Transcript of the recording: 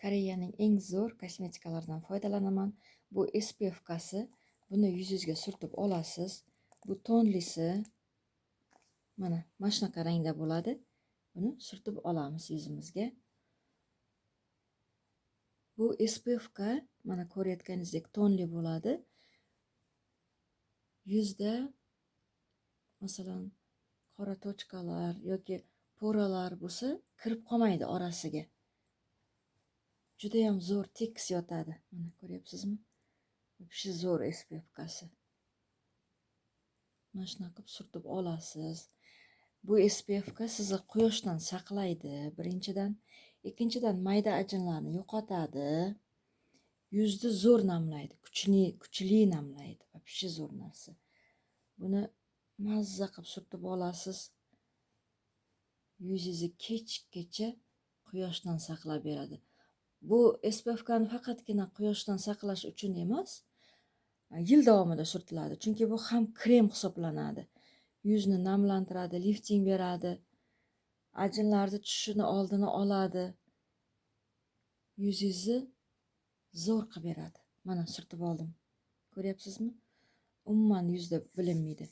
Koreyaning eng zo'r kosmetikalaridan foydalanaman. Bu SPF kasi. Buni yuzingizga surtib olasiz. Bu tonlisi mana shunaqa rangda bo'ladi. Buni surtib olamiz yuzimizga. Bu SPF ka, mana, ko'rayotganingizdek, tonli bo'ladi. Yuzda, masalan, qora точка lar yoki пора lar bo'lsa, kirib qolmaydi orasiga. Judayam zo'r tekis yotadi. Mana, ko'ryapsizmi? Вообще zo'r SPF kasi. Mana shunaqa qilib surtib olasiz. Bu SPF ka sizni quyoshdan saqlaydi birinchidan. Ikkinchidan, mayda ajinlarni yo'qotadi. Yuzni zo'r namlaydi, kuchli, kuchli namlaydi. Вообще zo'r narsa. Buni mazza qilib surtib olasiz. Yuzingizni kechgacha quyoshdan saqlab beradi. Bu SPF kani faqatgina quyoshdan saqlash uchun emas, yil davomida surtiladi. Chunki bu ham krem hisoblanadi. Yuzni namlantiradi, lifting beradi. Ajinlarni tushishini oldini oladi. Yuzingizni zo'r qilib beradi. Mana, surtib oldim. Ko'ryapsizmi? Umuman yuzda bilinmaydi.